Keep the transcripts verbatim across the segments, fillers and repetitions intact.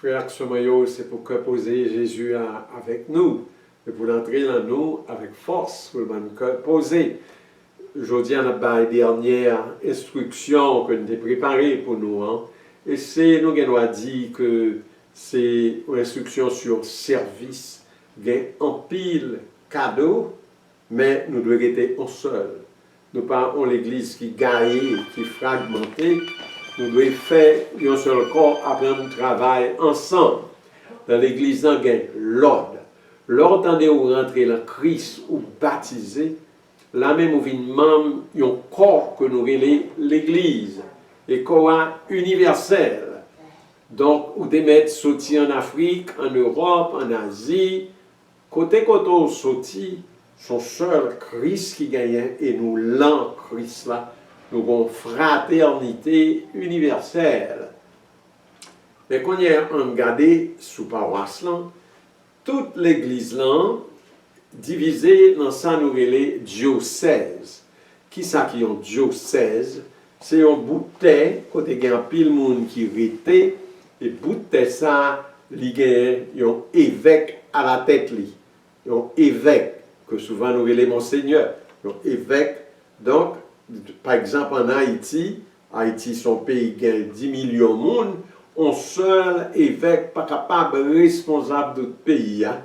Frè ak sè mwen yo, se pou kè poze Jezi a avèk nou, e pou l antre nan nou avèk fòs, pou l ban n kè poze. Jodi a, n ap bay dènyè enstriksyon ke n te prepare pou nou an, e se, nou gen dwa di ke se yon enstriksyon sou sèvis. Gen anpil kado, men nou dwe rete yon sèl. Nou pa yon legliz ki gaye, ki fragmante. Nou dwe fè yon sèl kò, aprann travay ansanm. Nan legliz lan gen lòd. Lè w tande ou rantre nan Kris, ou batize, la menm ou vin manm yon kò ke nou rele legliz. E kò a inivèsèl. Donk, ou te mèt soti ann Afrik, ann Ewòp, ann Azi, kote kote w soti, se yon sèl Kris ki genyen e nou lan Kris la, nou gen yon fratènite inivèsèl. Men kounye a, ann gade sou pawas lan, tout legliz lan divize nan sa nou rele dyosèz. Kisa ki yon dyosèz? Se yon bout tè kote gen anpil moun ki rete, e bout tè sa a, li gen yon evèk alatèt li. Yon evèk, ke souvan nou rele monsenyè. Yon evèk, donk, pa egzanp, ann Ayiti, Ayiti se yon peyi ki gen dis milyon moun, yon sèl evèk pa kapab responsab tout peyi a.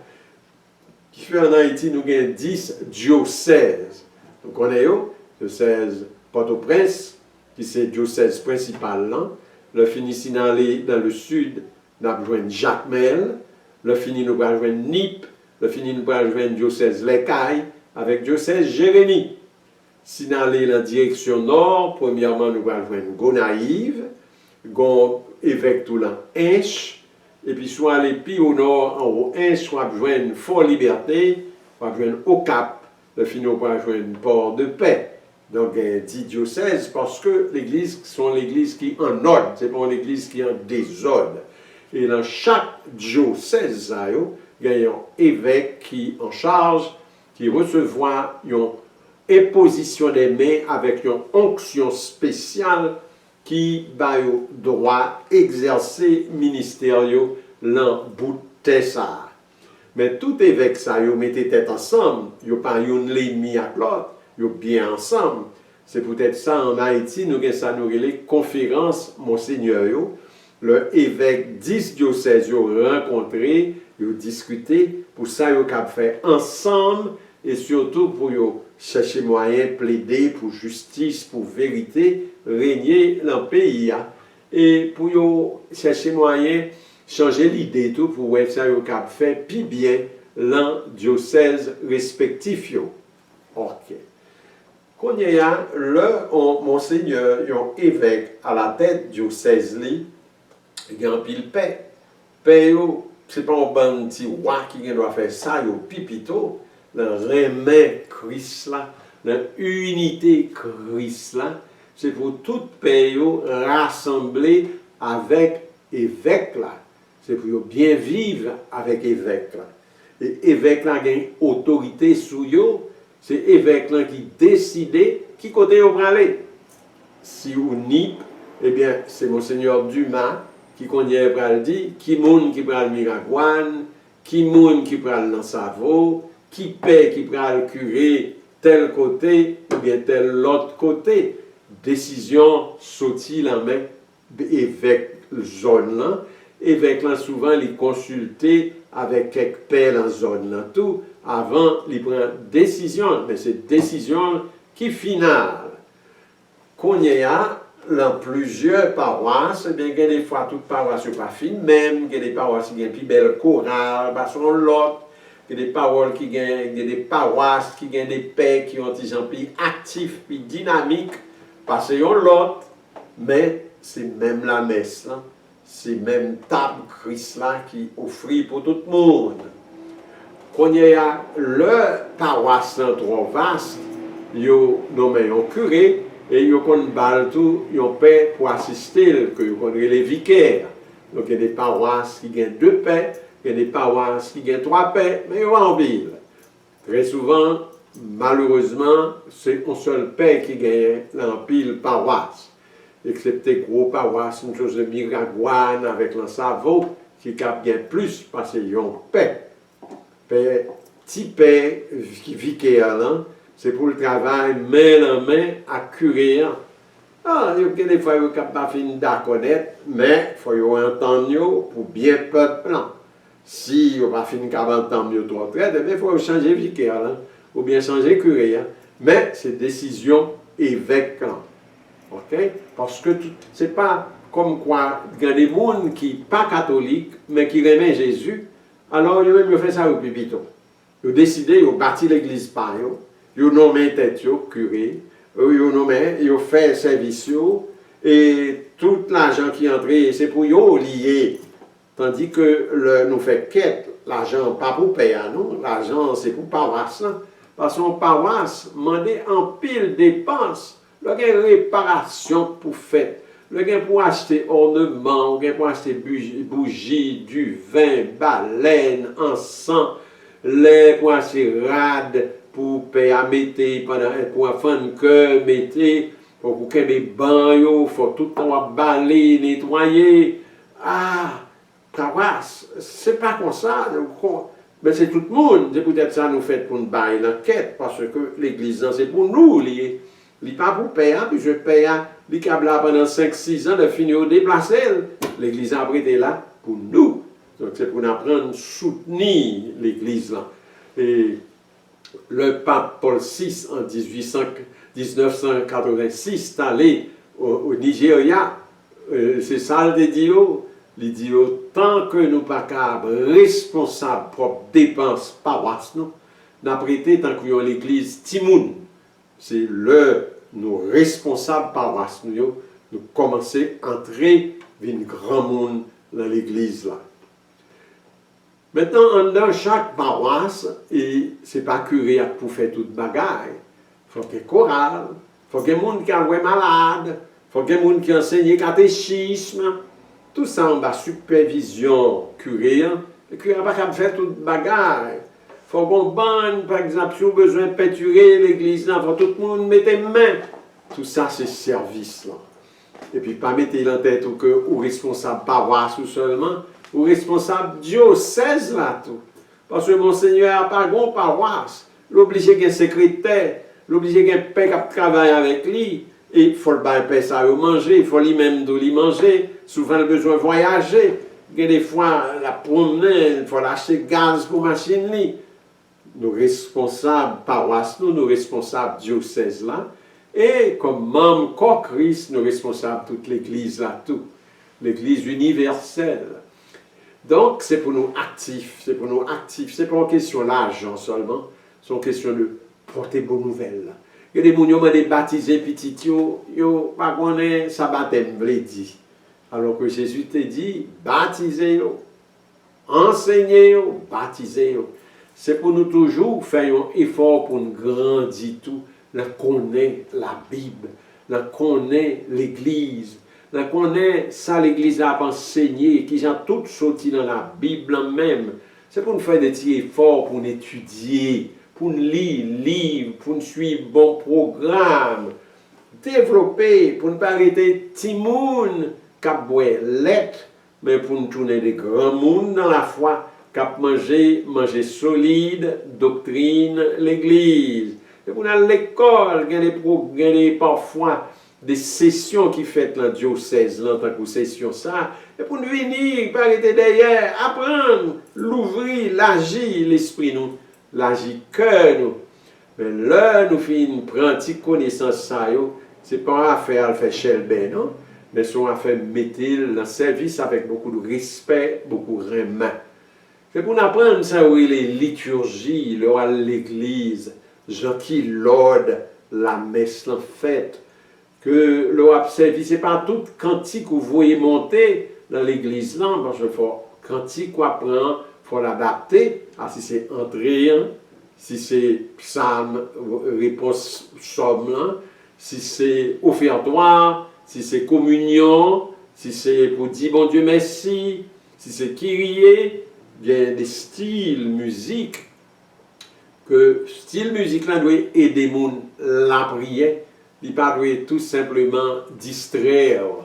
Ki fè ann Ayiti, nou gen dis dyosèz. Nou konnen yo, dyosèz Pòtoprens, ki se dyosèz prensipal lan. Lè fini, si n ale dans le sud, n ap jwenn Jakmèl. Lè fini, nou pral jwenn Nip. Lè fini, nou pral jwenn dyosèz Lèkay avèk dyosèz Jeremi. Si n ale nan direksyon nò, premyèman, nou pral jwenn Gonayiv, gon evèk tou lan Ench, epi si w ale pi o nò, anwo Ench, w ap jwenn Fò Libète, w ap jwenn Okap, lè fini w pral jwenn Pòdepè. Donk, gen dis dyosèz, paske legliz se yon legliz ki an nòd, se pa yon legliz ki an dezòd. E nan chak dyosèz sa yo, gen yon evèk ki an chaj, ki resevwa yon enpozisyon de men avèk yon onksyon espesyal ki ba yo dwa egzèse ministè yo lan bout tè sa a. Men tout evèk sa yo mete tèt ansanm, yo pa youn lènmi ak lòt, yo byen ansanm. Se poutèt sa, ann Ayiti, nou gen sa nou rele konferans monsenyè yo. Lè evèk dis dyosèz yo rankontre, yo diskite pou sa yo kab fè ansanm, e sitou pou yo chèche mwayen plede pou jistis, pou verite renye lan peyi a, e pou yo chèche mwayen chanje lide tou pou wè sa yo kab fè pi byen lan dyosèz respektif yo. Oke. Kounye a, lè yon monsenyè, yon evèk alatèt dyosèz li, gen anpil pè. Pè yo, se pa yon bann ti wa ki gen dwa fè sa yo pi pito, nan renmen Kris la, nan inite Kris la, se pou tout pè yo rasanble avèk evèk la. Se pou yo byen viv avèk evèk la. E evèk la gen otorite sou yo, se evèk lan ki deside ki kote yo prale. Si ou Nip, ebyen, se Monsenyè Dumas ki kounye a pral di ki moun ki pral Miragwàn, ki moun ki pral Lansavo, ki pè ki pral kire tèl kote oubyen tèl lòt kote. Desizyon soti lan men evèk zòn lan. Evèk lan souvan li konsilte avèk kèk pè lan zòn lan tou avan li pran desizyon l, men se desizyon l ki final. Kounye a, lan plizyè pawas, ebyen, gen de fwa tout pawas yo pa fin menm, gen de pawas ki gen pi bèl koral pase yon lòt, gen de pawòl ki gen, gen de pawas ki gen de pè ki yon ti jan pi aktif, pi dinamik pase yon lòt, men se menm lamès lan, se menm tab Kris la ki ofri pou tout moun. Kounye a, lè pawas lan twò vas, yo nonmen yon kire e yo konn ba l tou yon pè pou asiste l, ke yo konn rele vikè. Donk, gen de pawas ki gen de pè, gen de pawas ki gen twa pè, men yo pa anpil. Trè souvan, malerezman, se yon sèl pè ki genyen nan anpil pawas. Eksepte gwo pawas, m sonje Miragwàn avèk Lansavo, ki kab gen plis pase yon pè. Pè, ti pè ki vikè a lan, se pou l travay men nan men ak kire an. Ah, yo gen de fwa yo kab pa fin dakò nèt, men fò yo antann yo pou byen pèp lan. Si yo pa fin kab antann yo twò trè, ebyen fò yo chanje vikè lan, oubyen chanje kire an. Men se desizyon evèk lan. Oke? Paske tout, se pa kòmkwa gen de moun ki pa katolik, men ki renmen Jezi, alò yo menm yo fè sa yo pi pito. Yo deside, yo bati legliz pa yo, yo nonmen tèt yo kire, yo, yo nonmen, yo fè sèvis yo, e tout lajan ki antre, se pou yo li ye. Tandi ke lè nou fè kèt, lajan an pa pou pè a non, lajan an se pou pawas lan. Paske yon pawas mande anpil depans. Lè gen reparasyon k pou fèt, lè gen pou achte òneman, ou gen pou achte bouji, bouji, diven, balèn, ansan, lè pou achte rad pou pè a mete, pandan, pou fann kè mete, pou, pou kenbe ban yo, fò tout tan w ap bale, netwaye. Ah, Pawas, se pa konsa, men se tout moun. Se poutèt sa nou fèt pou n bay nan kèt, paske legliz lan se pou nou li ye. Li pa pou pè a, piske pè a, li kab la pandan senk, sis an, lè fini yo deplase l. Legliz la ap rete la pou nou. Donk, se pou n aprann soutni legliz lan. E lè pap Pòl sis, an dizuit san, diznèf san katrevensis, t ale o, o Nijerya, e, se sa l te di yo. Li di yo, tan ke nou pa kab responsab pwòp depans pawas nou, n ap rete tankou yon legliz timoun. Se lè nou responsab pawas nou yo, nou kòmanse antre vin granmoun nan legliz la. Mentnan, anndan chak pawas, e se pa kire a k pou fè tout bagay. Fòk gen koral, fòk gen moun ki al wè malad, fòk gen moun ki ansenye katechism. Tout sa anba sipèvizyon kire an. E kire a pa kab fè tout bagay. Fòk gon bann, pa egzanp, si w bezwen pentire legliz la, fò tout moun mete men. Tout sa se sèvis lan. Epi pa mete nan tèt ou ke ou responsab pawas ou sèlman, ou responsab dyosèz la tou. Paske Monsenyè a pa gon pawas, l oblije gen sekretè, l oblije gen pè k ap travay avèk li, e fò l bay pè sa yo manje, fò li menm tou li manje, souvan l bezwen vwayaje, gen de fwa l ap pwonmennen, fò l achte gaz pou machin li. Nou responsab pawas nou, nou responsab dyosèz la, e kòm manm kò Kris, nou responsab tout legliz la tou. Legliz inivèsèl. Donk, se pou nou aktif, se pou nou aktif. Se pa yon kesyon lajan sèlman, se yon kesyon de pote bon nouvèl la. Gen de moun yo mande batize pitit yo, yo pa konnen sa batèm vle di. Alò ke Jezi te di, batize yo, ansenye yo, batize yo. Se pou nou toujou fè yon efò pou n grandi tou nan konnen Labib, nan konnen legliz, nan konnen sa legliz la ap ansenye, kijan tout soti nan Labib lan menm. Se pou n fè de ti efò pou n etidye, pou n li liv, pou n swiv bon pwogram, devlope, pou n pa rete timoun k ap bwè lèt, men pou n tounen de granmoun nan lafwa, k ap manje manje solid, doktrin legliz. E pou n al lekòl, gen de pwo-, gen de pafwa de sesyon ki fèt nan dyosèz lan, tankou sesyon sa, e pou n vini, pa rete dèyè, aprann, louvri, laji lespri nou, laji kè nou. Men lè nou fin pran ti konesans sa yo, se pa yon afè al fè chèlbè, non, men se yon afè mete l nan sèvis avèk bokou de respè, bokou renmen. Se pou n aprann sa yo rele litirji, lè w al legliz, jan ki lòd lamès lan fèt, ke lè w ap sèvi, se pa tout kantik ou voye monte nan legliz lan, paske fò kantik w ap pran an, fò l adapte a si se antre an, si se psalm, repons sòm lan, si se ofètwa, si se kominyon, si se pou di Bondye mèsi, si se kiriye, gen de stil mizik ke stil mizik lan dwe ede moun lapriyè, li pa dwe tou senpleman distrè w.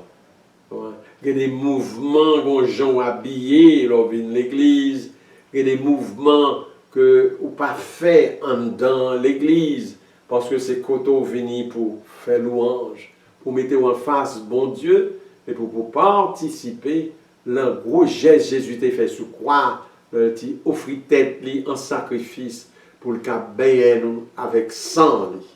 Gen de mouvman, gen yon jan w abiye lè w vin legliz. Gen de mouvman ke ou pa fè anndan legliz, paske se kote w vini pou fè lwanj, pou mete w anfas Bondye, epi pou patisipe nan gwo jès Jezi te fè sou kwa, lè l te ofri tèt li an sakrifis pou l ka benyen nou avèk san li.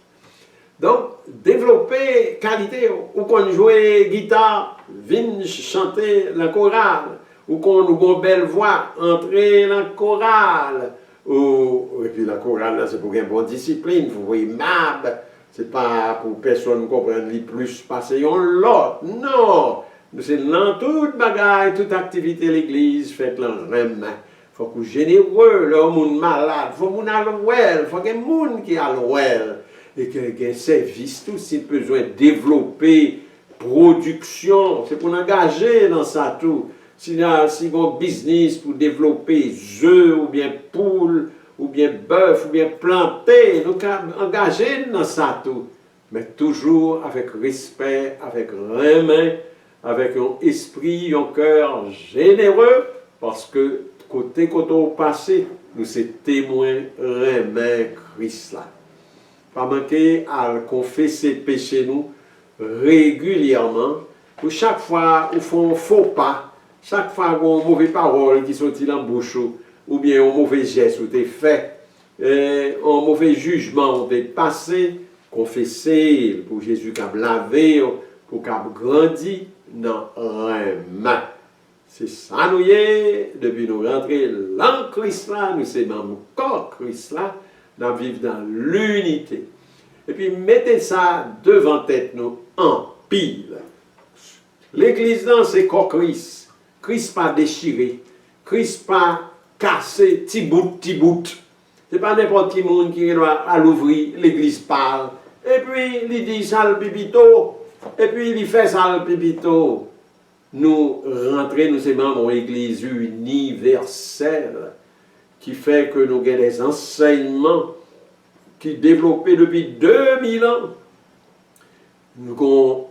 Donk, devlope kalite yo. Ou konn jwe gita, vin chante nan koral. Ou konn ou gon bèl vwa, antre nan koral. Ou, epi nan koral la, se pou gen bon disiplin, fò w emab. Se pa pou pèsonn konprann li plis pase yon lòt. Non! Nou se nan tout bagay, tout aktivite legliz fèt lan renmen. Fòk ou jenere lè yon moun malad, fòk moun al wè l, fòk gen moun ki al wè l. E gen, gen sèvis tou, si l bezwen devlope pwodiksyon, se pou n angaje nan sa tou. Si, si gen yon biznis pou devlope ze oubyen poul, oubyen bèf, oubyen plante, nou ka angaje n nan sa tou. Men toujou avèk respè, avèk renmen, avèk yon espri, yon kè jenere, paske kote kote w pase, nou se temwen renmen Kris la. Pa manke al konfese peche nou regilyèman, pou chak fwa ou fè yon fo pa, chak fwa gen yon move pawòl ki soti nan bouch ou, oubyen yon move jès ou te fè, e, yon move jijman ou te pase, konfese l pou Jezi kab lave w, pou kab grandi nan renmen. Se sa nou ye, depi nou rantre lan Kris la, nou se manm kò Kris la, n ap viv dan linite. Epi mete sa devan tèt nou anpil. Legliz lan se kò Kris. Kris pa dechire. Kris pa kase ti bout, ti bout. Se pa nenpòt ki moun ki gen dwa al ouvri legliz pa l. Epi li di sa l pi pito. Epi li fè sa l pi pito. Nou rantre, nou se manm yon legliz inivèsèl, ki fè ke nou gen de ansèyman ki devlope depi de mil an. Nou gon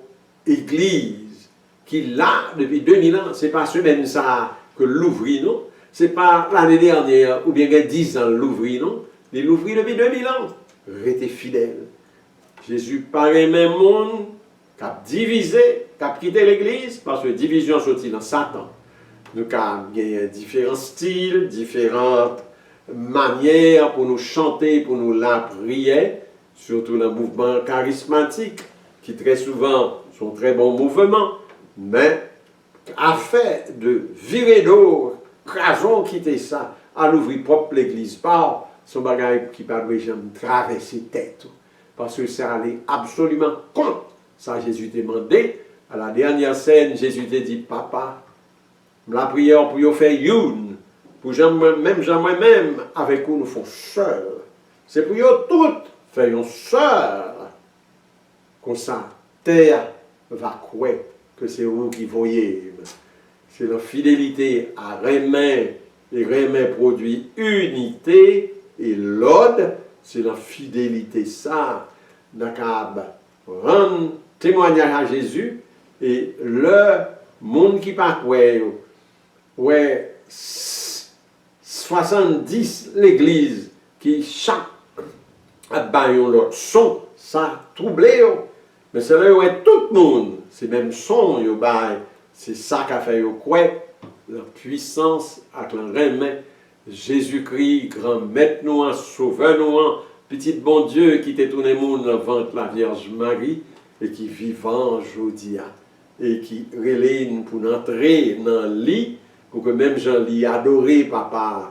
egliz ki la depi de mil an. Se pa semèn sa a ke l louvri, non. Se pa lane dènyè oubyen gen diz an l louvri, non. Li louvri depi de mil an. Rete fidèl. Jezi pa renmen moun k ap divize, k ap kite legliz, paske divizyon soti nan Satan. Nou ka genyen diferan stil, diferan manyè pou nou chante, pou nou lapriyè, sitou nan mouvman karismatik, ki trè souvan se yon trè bon mouvman, men afè de vire do, kraze w, kite sa, al ouvri pwòp legliz pa w, se yon bagay ki pa dwe janm travèse tèt ou. Paske sa ale absoliman kont sa Jezi te mande. A la dènyè sèn, Jezi te di, Papa, m lapriyè w pou yo fè youn, pou jan mwen, menm jan mwen menm avèk ou nou fè yon sèl. Se pou yo tout fè yon sèl. Konsa, tè a va kwè ke se ou ki voye m. Se nan fidelite a renmen, e renmen pwodui inite, e lòd, se nan fidelite sa a n a kab rann temwanyaj a Jezi, e lè moun ki pa kwè yo wè s-, swasanndis legliz ki chak ap bay yon lòt son, sa twouble yo. Men se lè yo wè tout moun se menm son yo bay, se sa ka fè yo kwè lan pwisans ak lan renmen Jezikri, Granmèt nou an, Sovè nou an, Pitit Bondye ki te tounen moun nan vant Lavyèj Mari e ki vivan jodi a, e ki rele n pou n antre nan li, pou ke menm jan li adore Papa a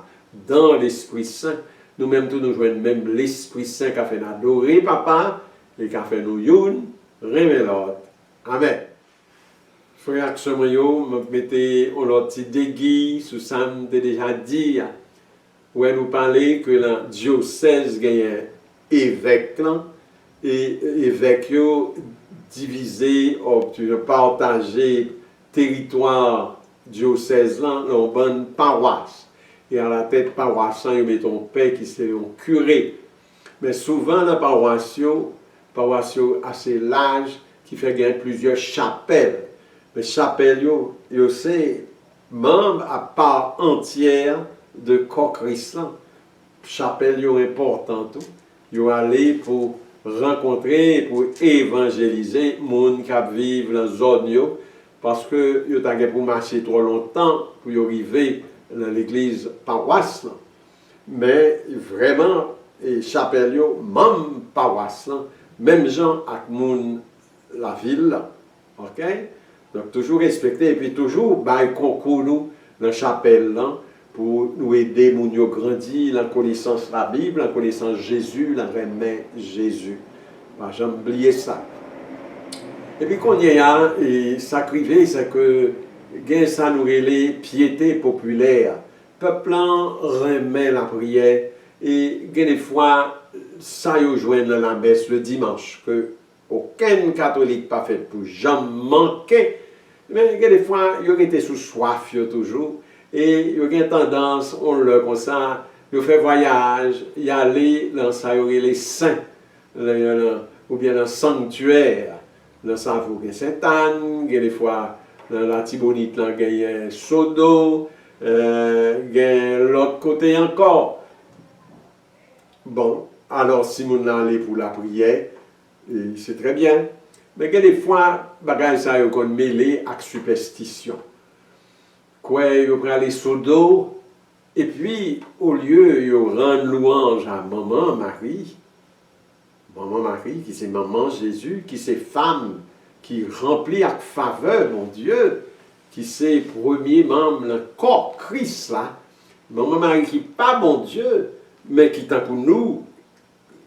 dan Lespri Sen, nou menm tou nou jwenn menm Lespri Sen ka fè n adore Papa a e ka fè nou youn renmen lòt. Amèn. Frè ak sè mwen yo, m ap mete yon lòt ti degi sou sa m te deja di a. Ou wè, nou pale ke nan dyosèz genyen evèk lan, e evèk yo divize, pataje teritwa dyosèz lan nan yon bann pawas. E alatèt pawas lan, yo mete yon pè ki se yon kire. Men souvan nan pawas yo, pawas yo ase laj, ki fè gen plizyè chapèl. Men chapèl yo, yo se manm apa antyè de kò Kris lan. Chapèl yo enpòtan tou. Yo ale pou rankontre, pou evanjelize moun k ap viv nan zòn yo, paske yo ta gen pou mache twò lontan pou yo rive nan legliz pawas lan. Men vrèman, e, chapèl yo, manm pawas lan, menm jan ak moun lavil la. Oke? Donk, toujou respekte epi toujou bay konkou nou nan chapèl lan pou nou ede moun yo grandi nan konesans Labib, nan konesans Jezi, nan renmen Jezi. Pa janm bliye sa. Epi kounye a, e, sa k rive, se ke gen sa nou rele pyete popilè. Pèp lan renmen lapriyè, e gen de fwa, sa yo jwenn nan lamès le dimanch, ke okenn katolik pa fèt pou janm manke, men gen de fwa, yo rete sou swaf yo toujou, e yo gen tandans, yon lè konsa, yo fè vwayaj, y ale nan sa yo rele sen, nan, nan, oubyen nan sanktyè. Nan Savou gen Sentàn, gen de fwa nan Latibonit lan genyen Sodo, eh, gen lòt kote ankò. Bon, alò, si moun nan ale pou lapriyè, e, se trè byen. Men gen de fwa, bagay sa yo konn mele ak sipèstisyon. Kwè yo prale Sodo, epi, olye yo rann lwanj a Manman Mari, Manman Mari, ki se manman Jezi, ki se fanm ki ranpli ak favè Bondye, ki se premye manm nan kò Kris la, Manman Mari ki pa Bondye, men ki tankou nou,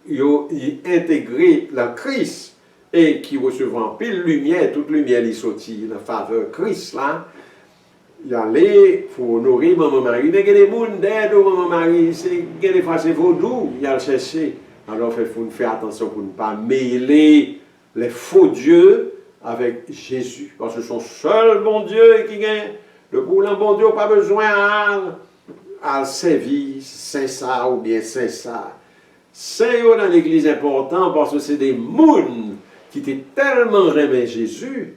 yo, li entegre nan Kris e ki resevwa anpil limyè, tout limyè li soti nan favè Kris la, y ale pou onore Manman Mari. Men gen de moun, dèyè do Manman Mari, se, gen de fwa se vodou y al chèche. Alò, fè, fò n fè atansyon pou n pa mele les faux dieux avec Jésus. Paske se yon sèl Bondye ki gen. Depi w nan Bondye, w pa bezwen al, al sèvi sen sa oubyen sen sa. Sen yo nan legliz enpòtan paske se de moun ki te tèlman renmen Jezi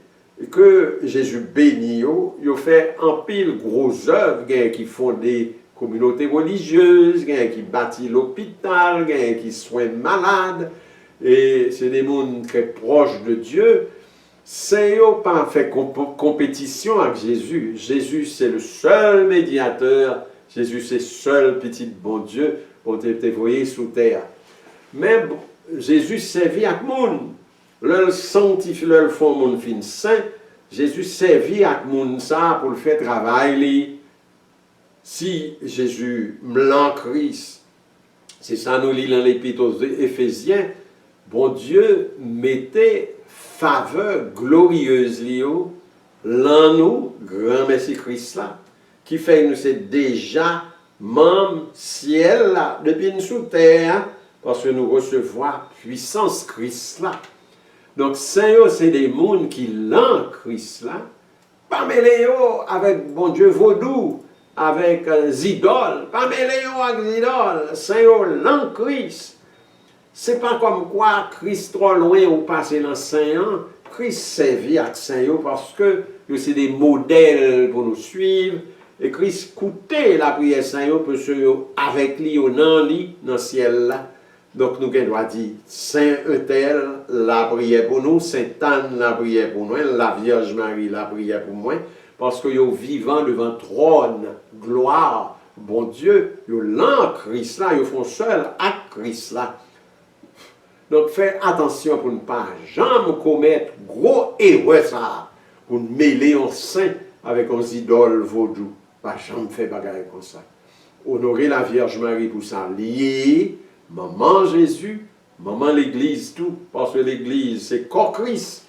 ke Jezi beni yo, yo fè anpil gwo zèv, genyen ki fonde kominote relijyez, genyen ki bati lopital, genyen ki swen malad, e se de moun trè pwòch de Dye. Sen yo pa fè konp-, konpetisyon ak Jezi. Jezi se le sèl medyatè, Jezi se sèl Pitit Bondye, Bondye te voye sou tè a. Men Jezi sèvi ak moun. Lè l sanktifye, lè l fè yon moun fin sen, Jezi sèvi ak moun sa a pou l fè travay li. Si Jezi, m lan Kris, se sa nou li nan lepit o Efezyen, Bondye mete favè gloriyez li yo lan nou, granmèsi Kris la, ki fè nou se deja manm syèl la depi n sou tè a, paske nou resevwa pwisans Kris la. Donk, sen yo se de moun ki lan Kris la. Pa mele yo avèk bondye vodou, avèk, eh, zidòl. Pa mele yo ak zidòl. Sen yo lan Kris. Se pa kòmkwa Kris twò lwen ou pase nan sen an. Kris sèvi ak sen yo paske yo se de modèl pou nou swiv. E Kris koute lapriyè sen yo, paske yo avèk li, yo nan li, nan syèl la. Donk, nou gen dwa di, Sen entèl, lapriyè pou nou, Sentàn, lapriyè pou mwen, Lavyèj Mari, lapriyè pou mwen, paske yo vivan devan twòn glwa Bondye, yo lan Kris la, yo fè yon sèl ak Kris la. Donk, fè atansyon pou n pa janm komèt gwo erè sa a, pou n mele yon sen avèk yon zidòl vodou. Pa janm fè bagay konsa. Onore Lavyèj Mari pou sa li ye, manman Jezi, manman legliz tou, paske legliz se kò Kris.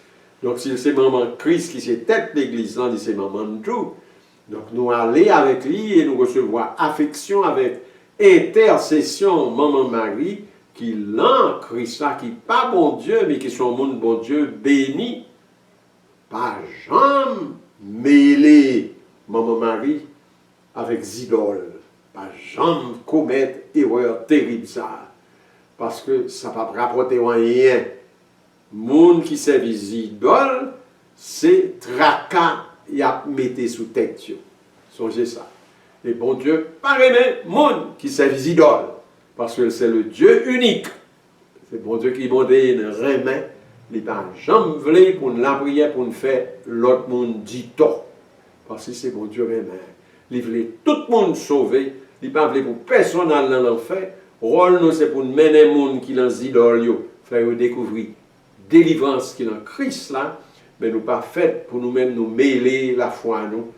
Donk, si l se manman Kris ki se tèt legliz lan, li se manman n tou. Donk, nou ale avèk li e nou resevwa afeksyon avèk entèsesyon Manman Mari ki lan Kris la, ki pa Bondye, men ki se yon moun Bondye beni. Pa janm mele Manman Mari avèk zidòl. Pa janm komèt erè terib sa a. Paske sa p ap rapòte w anyen. Moun ki sèvi zidòl, Se traka y ap mete sou tèt yo. Sonje sa. E Bondye pa renmen moun ki sèvi zidòl, paske se le Dieu unique. Se Bondye ki Bondye n renmen. Li pa janm vle pou n lapriyè, pou n fè lòt moun di tò. Paske se Bondye renmen. Li vle tout moun sove. Li pa vle pou pèsonn al nan lanfè. Wòl nou se pou n mennen moun ki nan zidòl yo, fè yo dekouvri delivrans ki nan Kris la, men nou pa fèt pou nou menm nou mele lafwa nou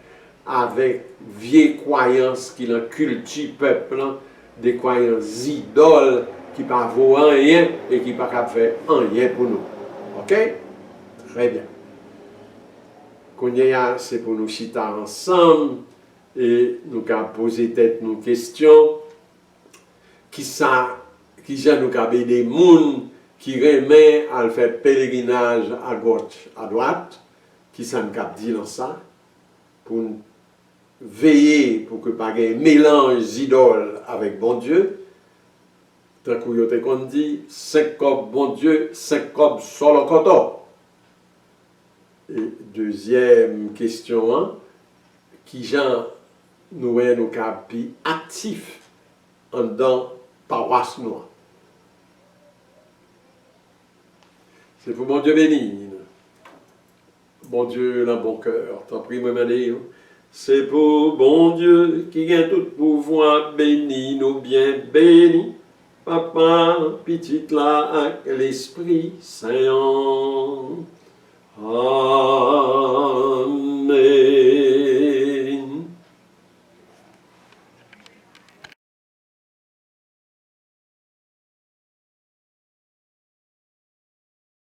avèk vye kwayans ki nan kilti pèp lan, de kwayans zidòl ki pa vo anyen e ki pa kab fè anyen pou nou. Oke? Trè byen. Kounye a, se pou nou chita ansanm e nou ka poze tèt nou kesyon, kisa, kijan nou kab ede moun ki renmen al fè pelerinaj agòch, adwat, kisa n kab di lan sa, pou n veye pou ke pa gen melanj zidòl avèk Bondye, tankou yo te konn di, senk kòb Bondye, senk kòb sòlòkòtò. E dezyèm kesyon an, kijan nou wè nou ka pi aktif anndan pawas nou an? Se pou Bondye beni nou. Bondye lan bon kè. Tanpri, mwen mande yo. Se pou Bondye ki gen tout pouvwa beni nou byen beni, Papa, Pitit la ak Lespri Sen an.